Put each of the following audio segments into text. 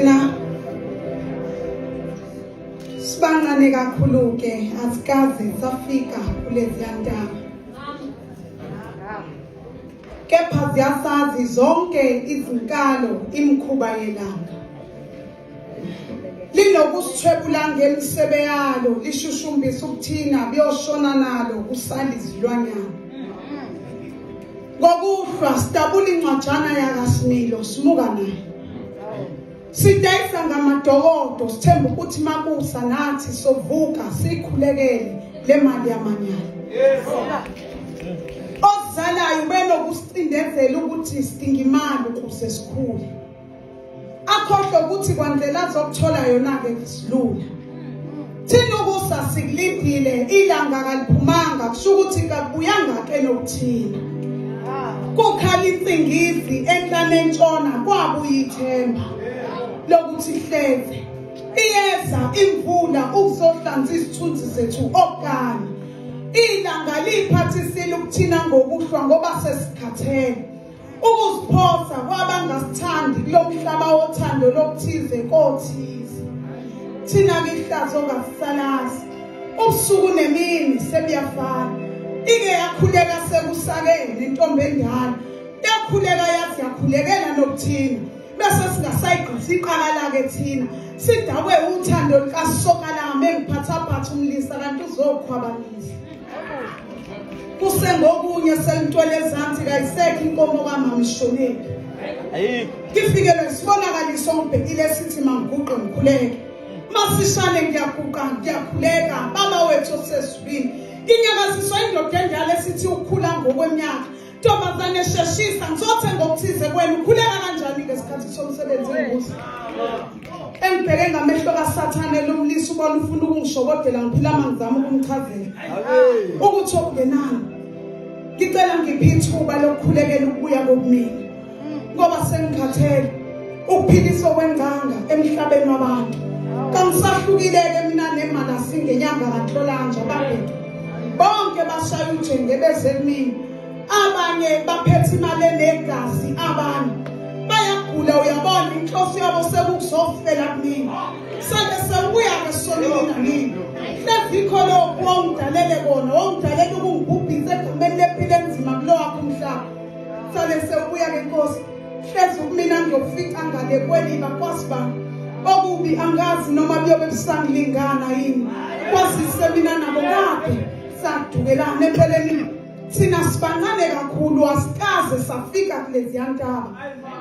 Thina sibancane kakhulu ke asikaze safika kuleziya ntaba. Kepha ziyasazi zonke izinkalo imikhuba yelanga. Linokusithwebula ngemisebe yalo lishushumbisa ukuthina kuyoshona nalo kusala izilwanyana. Ngokuhlwa sidabula incwajana yakaSimilo simuka nayo. Sidayisa ngamadokodo sithemba ukuthi makusa nathi sovuka sikhulekele le mali yamanyala. Ozalayo ubenokusicindezela ukuthi sidinga imali ukuze sikhule. Akhohlwe ukuthi kwandlela azokuthola yona-ke kusilula. Thina ukusa sikulindile ilanga kaliphumanga kusho ukuthi kakubuyanga ke nokuthina. Kukhala insingizi enhlane entshona kwabuya ithemba lokuthi hleze iyeza imvula ukuzohlanza izithunzi zethu okanye ilanga liphathisile ukuthina ngokuhlwa ngoba sesikhathele. Ukuziphosa kwabangasithandi kulomhlaba wothando lokuthize kothize. Thina ke ihlazo ngasisalazi. Ubusuku nemini sebuyafana. Ike yakhuleka sekusakele intombi endala. Yakhuleka yazi yakhulekela nokuthina. Bese singasayigqisi iqala ke thina. Sidakwe uthando lukasokalama engiphathaphatha umlisa kanti uzokhwabanisa. Kusengokunye selintwele ezansi kayisekho inkomo kamama ishonephi. Ayikho. Ngifikelwe isibonakaliso ngibhekile esithi mangiguqe ngikhuleke. Masishane ngiyaguqa ngiyakhuleka baba wethu osezulwini. Nginyakaziswa indoda endala esithi ukukhula ngokweminyaka. Ntombazane sheshisa ngizothenga okuthize kwena ukhuleka kanjani ngesikhathi somsebenzi enguza. Engibheke ngamehlo kaSathane lomlisa ubona ufuna ukungishokodela ngiphila mangizama ukumchazela. Ukuthi okungenani. Ngicela ngiphe ithuba lokukhulekela ukubuya kokumina. Ngoba sengikhathele ukuphiliswa kwengcanga emhlabeni wabantu. Kangisahlukile-ke mina nemali ngenyanga kaNhlolanja babheke. Bonke bashaya ujenge beze kumina. Abanye baphethe imali enegazi abanye bayagula uyabona inhloso yabo sekukuzofela kumina. Sake sewubuya-ke sonini nanini. Hlezikho lokhu wawungidalele kona, wawungidalela ukungibhubhisa egameni lempilo enzima kulowakho umhlaba. Sale sewubuya ke Nkosi. Hlezi kumina ngiyokufica ngale kweliba kwasibani. Okubi angazi noma kuyobe kusangilingana yini. Kwazise mina nabo kade sadukelana empeleni thina sibancane kakhulu asikaze safika kuleziya ntaba.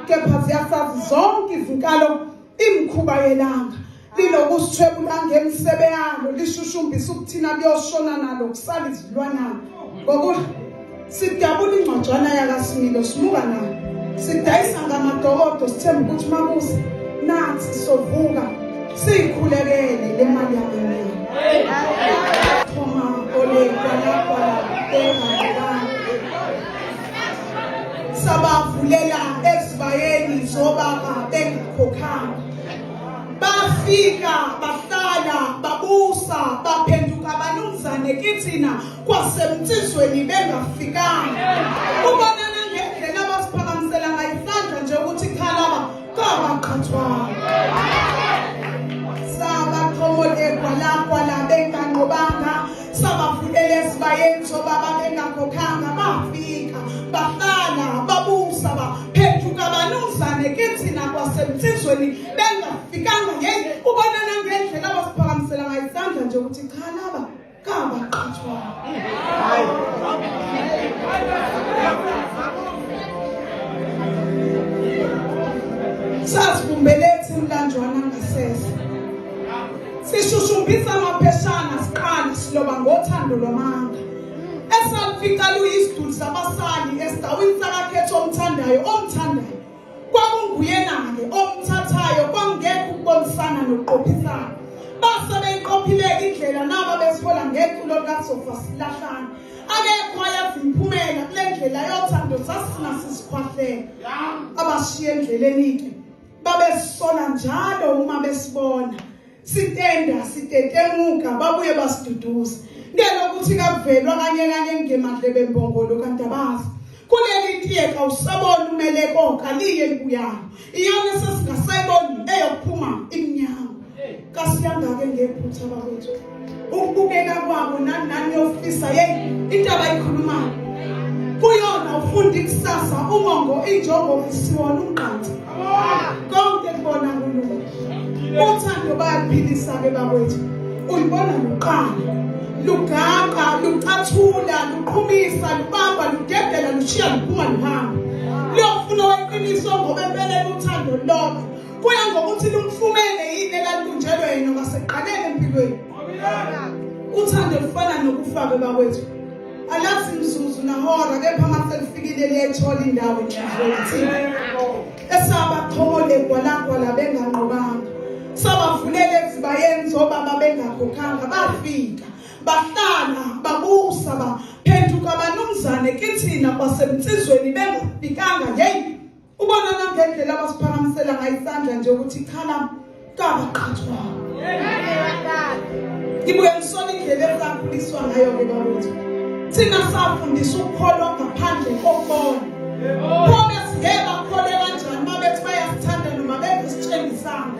Kepha ziyasazi zonke izinkalo imikhuba yelanga lilokusithwebula ngemisebe yalo lishushumbisa ukuthina kuyoshona nalo kusala izilwanyana ngokuthi sidabula incwajana yakasimilo simuka nayo sidayisa ngamadokodo sithemba ukuthi makusa nathi sovuka siyikhulekele le mali yamanyana thoma ole kwala kwala sabavulela ezibayeni zobaba bengakhokhanga bafika bahlala babusa baphenduka abanumzane kithina kwasemnsizweni bengafikanga ubonana ngendlela abasiphakamisela ngayisandla nje ukuthi khalaba kabaqhathwana sabaqhomolekwa lakwala benganqobanga Sabavulela esibayeni sobaba bengakhokhanga bafika bahlala babusa baphenduka banumzane kithina kwasemsizweni bengafikanga yeyi ubonana ngendlela abasiphakamisela ngayo isandla nje ukuthi cha laba kabaqhathwana. Sasibumbelethi umlanjwana ngasese. Sishushumbisa amapheshana siqale siloba ngothando lwamanga. Esalifica luyisiduli sabasali esidawini sakakhetho omthandayo omthandayo. Kwakunguyena-ke omthathayo kwangekho ukubonisana nokuqophisana. Base beyiqophileke indlela naba besihola ngeculo likasofa silahlana. Akekho ayazi imiphumela kule ndlela yothando sasina sisikhwahlela. Abashiye endleleni-ke babesola njalo uma besibona sitenda sitetemuka babuye basiduduza ngelokuthi kakuvelwa kanye kanye ngemadlebe mbongolo kanti abazi. Kuleli tiye kawusabona umele konke aliye libuyayo. Iyona sesingasayiboni eyokuphuma imnyama. Kasiyangake ngephutha bakwethu. Ukubukeka kwabo nani nani yofisa hey into abayikhulumayo. Kuyona ufunda ikusasa umongo injongo isiwona umqansa. Konke kubona kulula. Uthando bayaphilisa ke bakwethu. Uyibona luqala. Lugaqa, lucathula, luqhumisa, lubamba, ludedela, lushiya, luphuma, luhamba. Liyofuna oweqiniso ngoba empeleni uthando lodwa. Kuya ngokuthi lumfumene yini elalunjelwe yena kwasekuqaleni empilweni. Uthando lufana nokufa ke bakwethu. Alazi mzuzu nahora kepha uma selifikile liyayithola indawo enhliziyweni thina. Esabachomole gwalagwala benganqobanga. Sabavulela ezibayeni zobaba bengakhokhanga bafika. Bahlala babusa baphenduka banumzane kithina kwasemnsizweni bengafikanga yeyi Ubona nangendlela abasiphakamisela ngayo isandla nje ukuthi cha la kabaqhathwa. Ngibuye ngisole indlela esakhuliswa ngayo-ke bakwethu. Thina safundiswa ukukholwa ngaphandle kokubona. Pho besingeke bakholwe kanjani uma bethi bayasithanda noma bengasitshengisanga.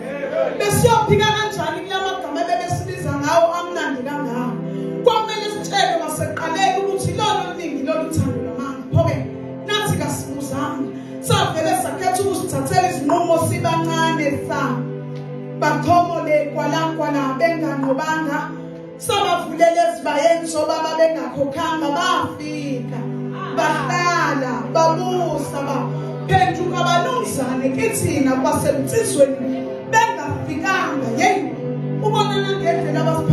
Besiyophika kanjani kula magama ebebesibiza ngawo amnandi kangaka. Kwakumele sitshelwe kwasekuqaleni ukuthi lona oluningi lolu thando lwamanga. Pho-ke Nathi kasibuzanga. Savele sakhetha ukusithathela izinqumo sibancane sa. Bachomole kwalakwala benganqobanga. Sabavulela ezibayeni sobaba bengakhokhanga bafika. Bahlala babusa baphenduka abanumzane kithina kwasemnsizweni bengafikanga yeyi ubona nangendlela abasiphethe.